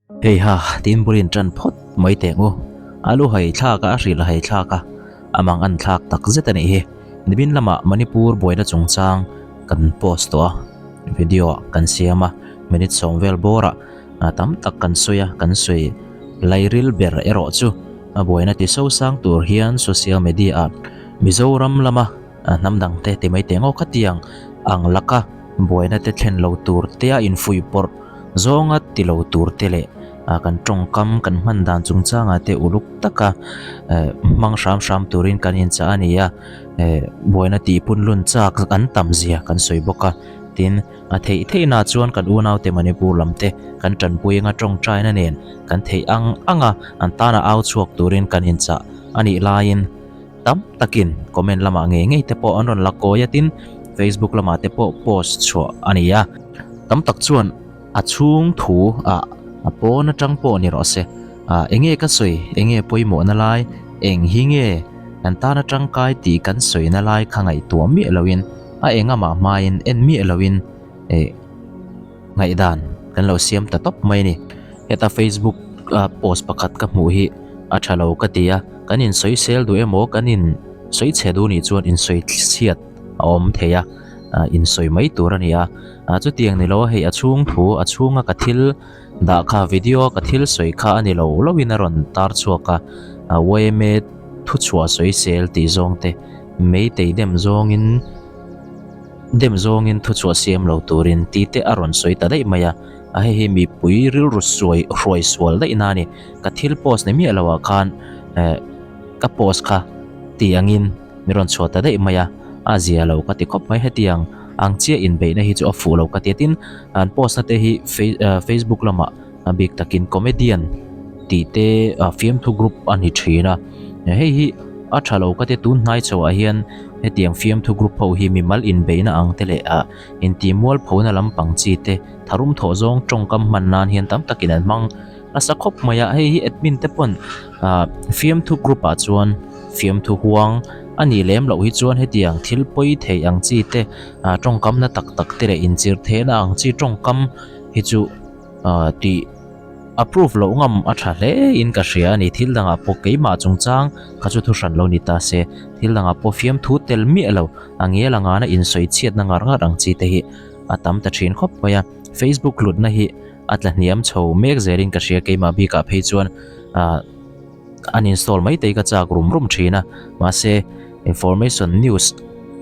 Hei ha, tin bulin tan phawt mai teh ngu. A lu hai thlak a, a hrilh a hai thlak a, a mang an thlak tak zet a nih hi. Nimin lamah Manipur buaina chungchang kan post tawh a, video ah kan siam a, minute sawm vel bawrah tam tak kan sawi a, kan sawi lairil ber erawh chu a buaina ti sosang tur hian social media ah Mizoram lama hnam dangte ti mai teh ngaw khatiang ang laka buaina te thlen lo tur te a infuih pawrh zawnga ti lo tur te leh kan tawngkam kan hman dan chungchangah te uluk taka hmang hram hram turin kan inchah a ni a, buaina tih punlun chak an tam zia kan sawi bawk a, tin a theih theihna chuan kan unaute Manipur lam te kan tanpui anga tawngtaina nen kan theih ang anga an tana au chhuak turin kan inchah a nih laiin Tam takin comment lamah ngei ngei te pawh an rawn la kawi a tin Facebook lamah te pawh post chhuah a ni a. Tam tak chuan a chhung thu ah a pawn atang pawh ni rawh se ah enge ka sawi enge pawimawhna lai eng hi nge kan tana tangkai tih kan sawina lai kha ngaihtuah miah loin a engamah hmain en miah loin eh Ngaihdan kan lo siam ta tawp mai a ni. Heta Facebook a post pakhat ka hmuh hi a tha lo ka ti a, kan insawisel duh emaw kan insawi chhe duh nih chuan insawi chhiat a awm thei a, insawi mai tur a ni a. Chutiang ni lo a hei a chhung thu a chhunga ka thil dah kha video a ka thil sawi kha a ni lo loin a rawn tar chhuak a, yma thuchhuah sawisel tih zawng te meitei dem zawngin Dem zawngin thuchhuah siam lo turin ti te a rawn sawi ta daih mai a, a hei hi mipui rilru suai hruai sual daih na a ni. Ka thil post ni miah lo ah khan eh ka post kha ti angin min rawn chhuah ta daih mai a, a zia lo ka ti khawp mai. Hetiang ang chiah inbeihna hi chu a fuh lo ka ti a, tin an post na te hi Facebook lamah a bik takin comedian tih te fiamthu group a ni thin a hei hi a tha lo ka ti tun hnai chho ah hian hetiang fiamthu group ho hi mimal inbeihna ang te leh ah intih mualphona lampang chi te tharum thawh zawng tawngkam hman nan hian tam takin an hmang nasa khawp mai a hei hi admin te pawn ah fiamthu group ah chuan fiamthu huang a nih lem loh hi chuan hetiang thil pawi thei ang chi te ah tawngkam na tak tak te leh inchirh thehna ang chi tawngkam hi chu. Ahh tih approve loh ngam a tha hle in ka hria a ni thil dangah pawh keimah chungchang kha chu thu hran lo ni ta se thil dangah pawh fiamthu tel miah lo a ngel a ngana insawi chhiatna ngar ngar ang chi te hi a tam ta thin khawp mai a Facebook hlutna hi a tla hniam chho mek zelin ka hria keimah bikah phei chuan ahh uninstall mai te hi ka chak rum rum thin a mahse information news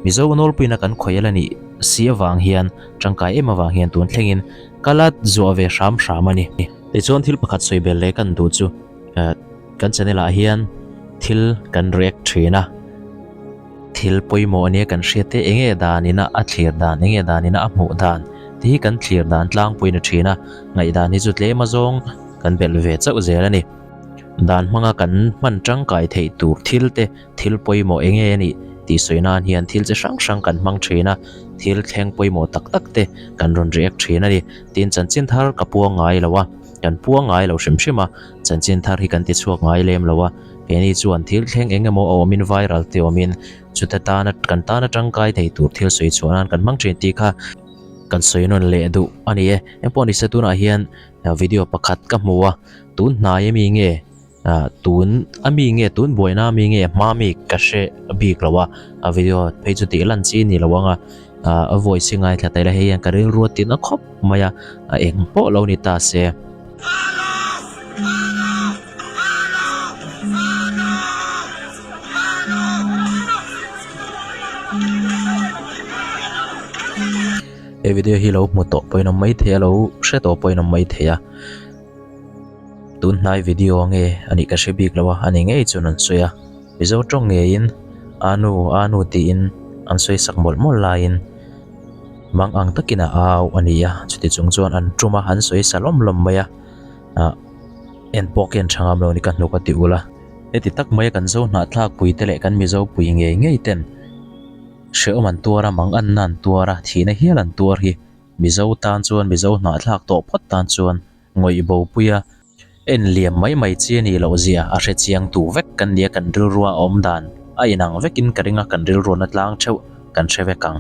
Mizo nawlpuina kan khawih a la nih si avang hian tangkai em avang hian tun thlengin ka la zuah ve hram hram a ni. Tichuan thil pakhat sawi bel leh kan duh chu kan channel ah hian thil kan react thin a, thil pawimawh ania kan hriat te enge dan ina a thlir dan enge dan ina a hmuh dan tih hi kan thlir dan tlangpuiin a thin a, ngaihdan hi chu tlem azawng kan belh ve chauh zel a ni. Dan hmanga kan hman tangkai theih tur thil te thil pawimawh eng nge a nih tih sawi nan hian thil chi hrang hrang kan hmang thin a, thil thleng pawimawh tak tak te kan rawn react thin a ni. Tin, chanchin thar ka puang ngai lo a, kan puang ngai lo hrim hrim a, chanchin thar hi kan ti chhuak ngai lem lo a, keini chuan thil thleng eng emaw a awmin viral te awmin chute tana kan tana tangkai thei tur thil sawi chhuah nan kan hmang thin tih kha kan sawi nawn leh duh a ni e. Engpawh nise tunah hian video pakhat ka hmu a, tun hnai ami nge? Ah tun a mi nge tun buaina a mi nge hma mi ka hre bik lo a a video phei chu tih lan chi a ni lo ang a ah a voice hi ngaithla ta ila hei hian ka rilru a tina khawp mai a a eng pawh lo ni ta se. He video hi lo hmu tawh pawhin awm maithei a lo hre tawh pawhin awm maithei a. Tun hnai video nge a nih ka hre bik lo a, a ni ngei chuan an sawi a, Mizo tawng ngeiin a nu a nu tiin an sawi sak mawlh mawlh laiin mang ang takin a au a ni a, chuti chung chuan an tum a, an sawi sa lawm lawm mai a, ah en pawh khian tha ngam lo a ni ka hnuk a ti ul a. Heti tak maia kan zo hnahthlak pui te leh kan Mizo pui ngei ngei ten hrehawm an tuar a, mang anna an tuar a, thihna hial an tuar hi Mizo tan chuan Mizo hnahthlak tawh phawt tan chuan Ngawih bopui a, en liam mai mai chi a nih loh zia a hre chiang tu vek kan nia kan rilrua a awm dan a inang vekin ka ring a kan rilruahna tlang theuh kan hre vek ang.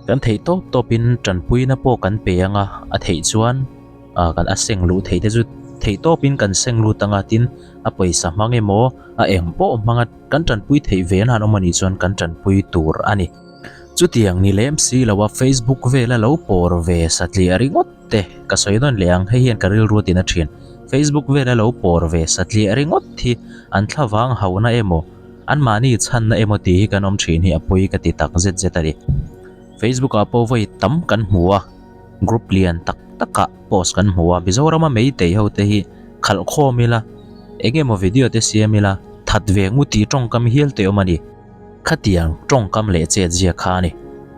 Kan theih tawp tawpin tanpuina pawh kan pe ang a, a theih chuan kan a seng luh theih te chu Theihtawpin kan seng lut anga tin a pawisa hmang emaw a eng pawh hmanga kan tanpui theih ve nan awm anih chuan kan tanpui tur a ni. Chutiang ni lem si loa Facebook vela lo pawr ve satliah ringawt te ka sawi nawn leh ang, hei hian ka rilru a tina thin. Facebook vela lo pawr ve satliah ringawt hi an thlavang hauhna emaw anmahni chhanna emaw tih hi kan awm thin hi a pawi ka ti tak zet zet a ni. Facebook ah pawh vawi tam kan hmu a, group lian tak tak ah post kan hmu a, Mizoram a meitei ho te hi khalh khawm ila eng emaw video te siam ila that ve ngu tih tawngkam hial te awm a ni. Khatiang tawngkam leh chet zia kha a ni.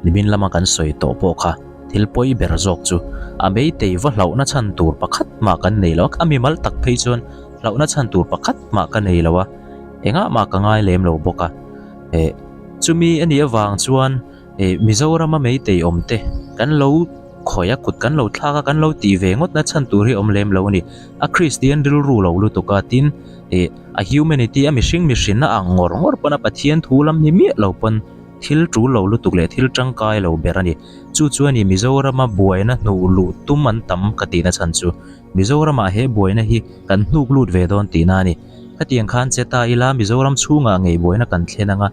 Nimin lama kan sawi tawh pawh kha thil pawi ber zawk chu a meitei va hlauhna chhan tur pakhat mah kan nei lo a, a mimal tak phei chuan hlauhna chhan tur pakhat mah ka nei lo a, engah mah ka ngai lem lo bawk a. Eh chumi a nih avang chuan eh Mizorama meitei awm te kan lo khawih a, kut kan lo thlak a, kan lo tih ve ngawt na chhan tur hi awm lem lo a ni. A Kristian rilru lo lutuk a, tin eh a humanity a mihring mihrinna ang ngawr ngawr pawn a Pathian thu lam ni miah lo pawn thil tul lo lutuk leh thil tangkai lo ber a ni. Chu chu a ni Mizorama buaina hnuh luh tum an tam ka tihna chhan chu. Mizoramah he buaina hi kan hnuk lut ve dawn tihna a ni. Khatiang khan che ta ila Mizoram chhungah ngei buaina kan thlen anga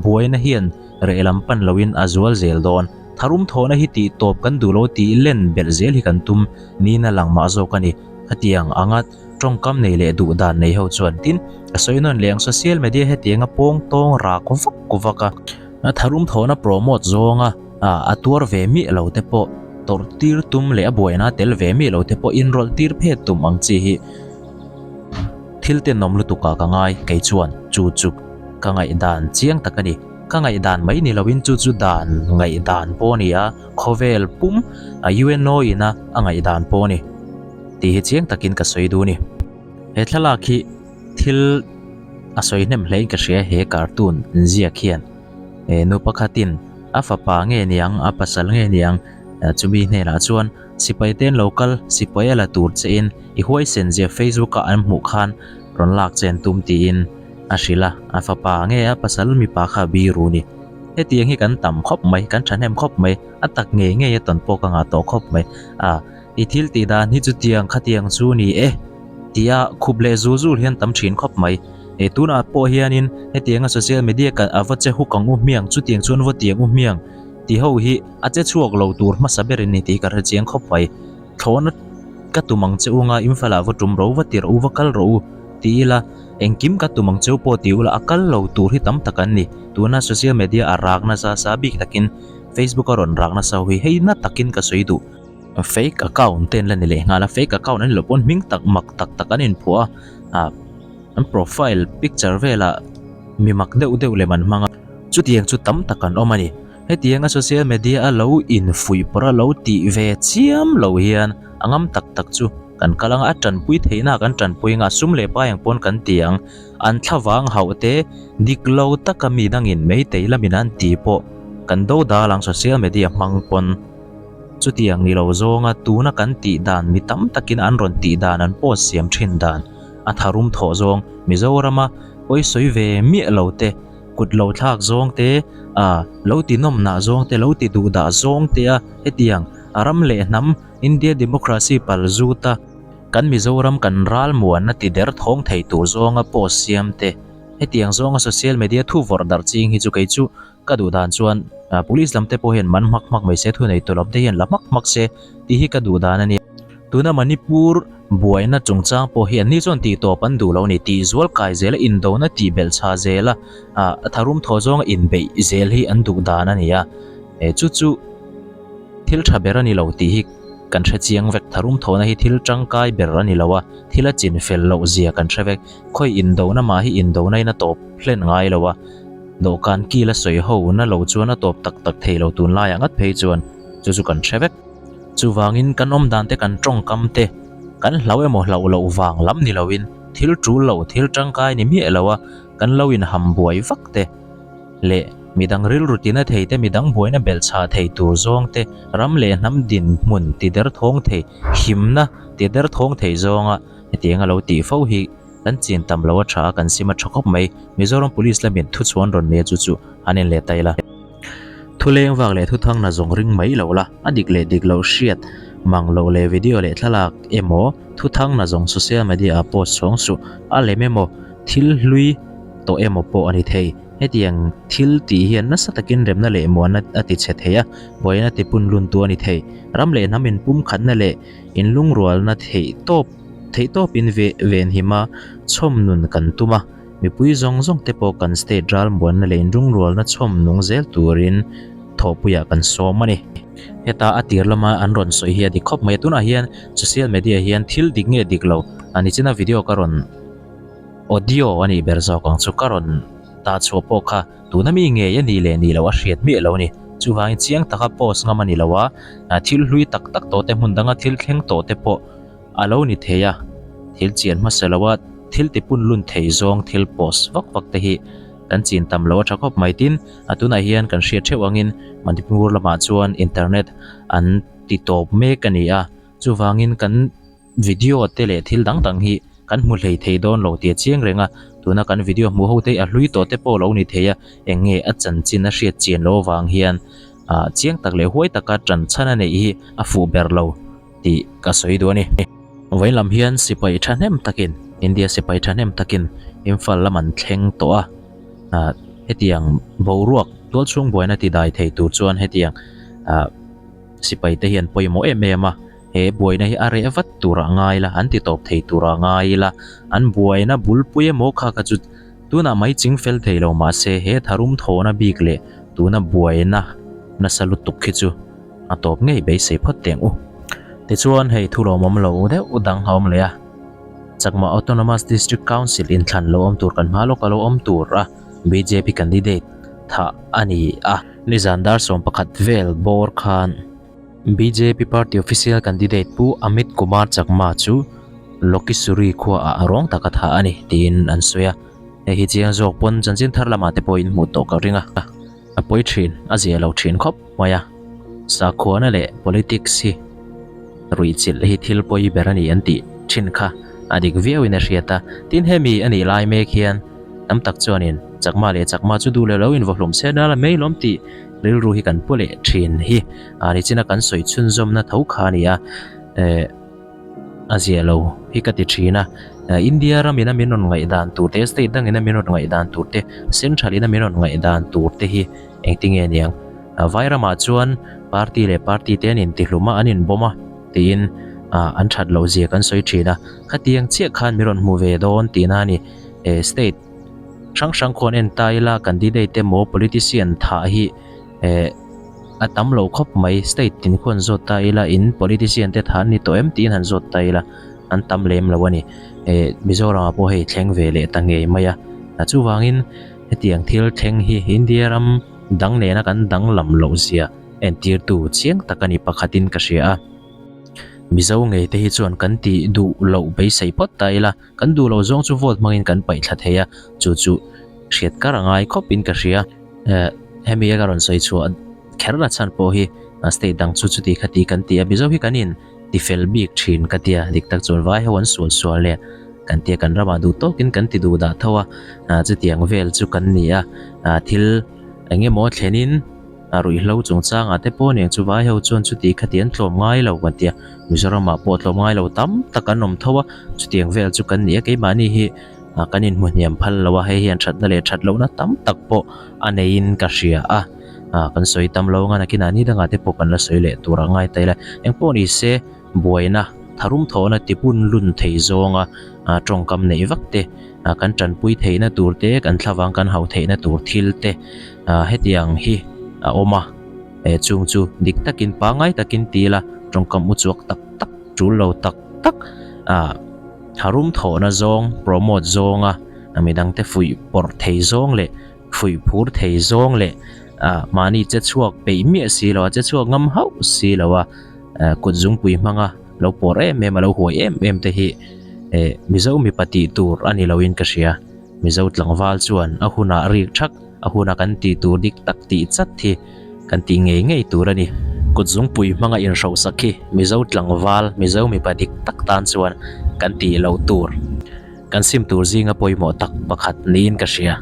buaina hian reh lam pan loin a zual zel dawn. Tharum thawhna hi tih tawp kan duh lo tih len belh zel hi kan tum niin a lang mah zawk a ni. Khatiang anga tawngkam nei leh duh dan nei ho chuan tin a sawi nawn leh ang social media hetianga pawng tawng rak vak vak a. Tharum thawhna promote zawnga a tuar ve miah lo te pawh tawrh tir tum leh a buaina tel ve miah lo te pawh inrawlh tir phet tum ang chi hi thil tenawm lutuk ah ka ngai kei chuan chu chu ka ngaihdan chiang tak a ni. Ka ngaihdan mai ni loin chu chu dan ngaihdan pawh a ni a, khawvel pum a UNO ina a ngaihdan pawh a ni tih hi chiang takin ka sawi duh a ni. He thlalak hi thil a sawi hnem hlein ka hria he cartoon ziak hian eh nu pakhatin a fapa nge niang a pasal nge niang chumi hnenah chuan sipai te an lo kal sipai a la tur che in i huaisen zia facebook ah an hmuh khan rawn lak che an tum tiin a hrilh a a fapa nge a pasal mipa kha a biru a ni hetiang hi kan tam khawp mai kan thahnem khawp mai a tak ngei ngei a tawn pawh ka ngah tawh khawp mai a i thil tih dan hi chutiang khatiang chu a ni e tia khup leh zul zul hian tam thin khawp mai eh tunah pawh hianin hetianga social media kan a va che huk ang u hmiang chutiang chuan va tiang u hmiang ti ho hi a che chhuak lo tur hmasa ber in ni tih ka hre chiang khawp mai thlawhna ka tum ang che u anga Imphal ah va tum ro va tirh u va kal rawh u ti ila engkim ka tum ang cheu pawh ti ula a kal lo tur hi tam tak an ni tuna social media a rak nasa sa bik takin Facebook a rawn rak nasa ho hi hei na takin ka sawi duh. Fake account te an la ni leh nghal a, fake account an ni loh pawn hming tak mak tak tak an inphuah a, ah an profile picture velah mi mak deuh deuh lem an hmang a, chutiang chu tam tak an awm a ni. Hetianga social media a lo infuih pawrh a lo tih ve chiam lo hian a ngam tak tak chu kan kal anga a tanpui theihna ah kan tanpui anga sum leh pai ang pawn kan ti ang, an thlavang hauh te dik lo taka mi dangin meitei lamin an ti pawh kan do dal ang social media hmang pawn. Chutiang ni lo zawnga tuna kan tih dan mi tam takin an rawn tih dan an post siam thin dan a tharum thawh zawng Mizorama pawi sawi ve miah lo te, kut lo thlak zawng te, a lo ti nawm nah zawng te, lo ti duh dah zawng te a hetiang a ram leh hnam India democracy pal zut a kan Mizoram kan ral muanna ti der thawng thei tur zawnga post siam te hetiang zawnga social media thu vawrh darh ching hi chu kei chu Ka duh dan chuan police lam te pawh hian man hmak hmak mai se, thunei tawh lam te hian la hmak hmak se tih hi ka duh dan a ni. Tuna Manipur buaina chungchang pawh hi anni chuan tih tawp an duh lo a ni. Tih zual kai zela indona tih belh chha zela tharum thaw zawnga inbeih zel hi an duh dan a ni a. Chu chu thil tha ber a ni lo tih hi kan hre chiang vek. Tharum thawhna hi thil tangkai ber a ni lo a, thil a chin fel loh zia kan hre vek. Khawi indona mah hi indona in a tawp hlen ngai lo a. Dawhkan kil a sawi ho na lo chuan a tawp tak tak thei lo tunlaiah ngat phei chuan chu chu kan hre vek. Chuvangin kan awm dan te kan tawngkam te kan hlau emaw hlauh loh vang lam ni loin thil tul lo thil tangkai ni miah lo a kan lo inham buai vak te leh midang rilru tina thei te midang buaina belh chhah thei tur zawng te ram leh hnam dinhmun ti derthawng thei himna ti derthawng thei zawnga hetiang a lo tih fo hi Kan chin tam lo a tha a, kan sim a tha khawp mai. Mizoram Police lamin thu chhuan rawn nei a chu chu an en leh ta ila. Thu leng vak leh thu thang na zawng ring mai lo la, a dik leh dik loh hriat Mang loh leh video leh thlalak emaw thuthang na zawng social media ah post chhawng suh a lem emaw thil hlui tawh emaw pawh a ni thei. Hetiang thil tih hian nasa takin remna leh muanna a ti chhe thei a, buaina ti pun luntu a ni thei. Ram leh hnam inpumkhatna leh inlungrualna theih tawp theih tawpin ve venhim a chhawm nun kan tum a, mipui zawng zawng te pawh kan state ral muanna leh inlungrualna chhawm nung zel turin thawhpuiah kan sawm a ni. Heta a tir lama an rawn sawi hi a dik khawp mai a, tunah hian social media hian thil dik nge dik lo a ni china video ka rawn Audio a nih ber zawk ang chu ka rawn tah chhuah pawh kha tuna mi ngei a nih leh nih loh a hriat miah lo a ni. Chuvangin chiang taka post ngam a ni lo a, thil hlui tak tak tawh te hmun danga thil thleng tawh te pawh a lo ni thei a, thil chian hmasa lo a thil ti pun lun thei zawng thil post vak vak te hi kan chin tam lo a tha khawp mai. Tin, a tunah hian kan hriat theuh angin Manipur lamah chuan internet an ti tawp mek a ni a, chuvangin kan Video te leh thil dang dang hi kan hmu hlei thei dawn lo tih a chiang reng a, tuna kan video hmuh ho te hi a hlui tawh te pawh lo ni thei a, eng nge a chanchin a hriat chian loh avang hian ah chiang tak leh huai taka tan chhan a neih hi a fuh ber lo tih ka sawi duh a ni. Vawiin lam hian sipai thahnem takin India sipai thahnem takin Imphal lam an thleng tawh a, ah hetiang boruak tualchhung buaina ti dai thei tur chuan hetiang ah sipai te hian pawimawh em em a. He buaina hi a reh vat turah ngai ila, an ti tawp thei turah ngai ila, an buaina bulpui emaw kha kha chu tunah mai ching fel thei lo mahse he tharum thawhna bik leh tuna buaina nasa lutuk khi chu a tawp ngei beisei phawt teh ang u. Tichuan hei thu lawmawm lo deuh dang a awm leh a, Chakma Autonomous District Council inthlan lo awm tur kan hma lawk a lo awm tur a bjp candidate thah a ni a. Nizan dar 11 vel bawr khan. Bjp party official candidate Pu Amit Kumar Chakma chu Lokisuri khuaah a rawng taka thah a ni tiin an sawi a. Hei hi chiang zawk pawn chanchin thar lamah te pawhin hmuh tawh ka ring a, a pawi thin, a zia lo thin khawp mai a. Sakhuana leh politics hi ruihchilh hi thil pawi ber a ni an tih thin kha a dik viauin a hriat a. Tin hemi a nih lai mek hian tam tak chuanin Chakma leh Chakma chu duh leh lo invaw hlum se nal a mai lawm tih rilru hi kan pu leh thin hi a nichina kan sawi chhunzawmna tho kha a ni a eh a zia lo hi ka ti thin a India ram ina min rawn ngaihdan tur te state dang ina min rawn ngaihdan tur te central ina min rawn ngaihdan tur te hi engtinge aniang vai ramah chuan party leh party te an intihlum a an inbawm a tiin ah an that loh zia kan sawi thin a khatiang chiah khan min rawn hmu ve dawn tihna a ni eh state hrang hrang khuan en ta ila candidate emaw politician thah hi eh a tam lo khawp mai state tin khuan zawt ta ila in politician te thah an ni tawh em tiin han zawt ta ila an tam lem lo a ni eh Mizoram ah pawh hei thleng ve leh ta ngei mai a chuvangin hetiang thil thleng hi India ram dang nena kan danglam loh zia entirtu chiang tak a ni pakhatin ka hria a Mizo ngei te hi chuan kan tih duh loh beisei phawt ta ila. Kan duh lo zawng chu vote hmangin kan paih thla thei a, chu chu hriat kar a ngai khawpin ka hria. Eh, hemi a ka rawn sawi chhuah kher la chhan pawh hi state dang chu chuti kha ti kan ti a, Mizo hi kan in ti fel bik thin ka tia, dik tak chuan vai ho an sual sual nen kan tia kan ramah duh tawkin kan ti duh dah tho a, chutiang vel chu kan ni a, thil eng emaw thlenin A ruihhlo chungchangah te pawh aniang chu vai ho chuan chuti khati an tlawm ngai lo kan ti a, Mizoramah pawh tlawm ngai lo tam tak an awm tho a, chutiang vel chu kan ni a, keimahni hi kan inhmu hniam phal lo a, hei hian thatna leh that lohna tam tak pawh a neiin ka hria a, kan sawi tam lo anga nakinah ni dangah te pawh kan la sawi leh tur a ngai ta ila, engpawh ni se buaina tharum thawhna tipun lun thei zawnga tawngkam neih vak te. Kan tanpui theihna tur te, kan thlavang kan hauh theihna tur thil te hetiang hi a awm a, chung chu dik takin pangngai takin ti ila tawngkam uchuak tak tak tul lo tak tak tharum thawhna zawng promote zawnga midangte fuih pawrh thei zawng leh fuih phur thei zawng leh mahni che chhuak peih miah si lo a, che chhuak ngam hauh si lo a, kut zungpui hmanga lo pawr em em a lo huai em em te hi eh Mizo mipa tih tur a ni loin ka hria. Mizo tlangval chuan a hunah rik thak a huna kan tih tur dik tak tih chat hi kan tih ngei ngei tur a ni. Kut zungpui hmanga inhrohsak hi Mizo tlangval Mizo mipa dik tak tan chuan kan tih loh tur kan sim tur zinga pawimawh tak pakhat niin ka hria.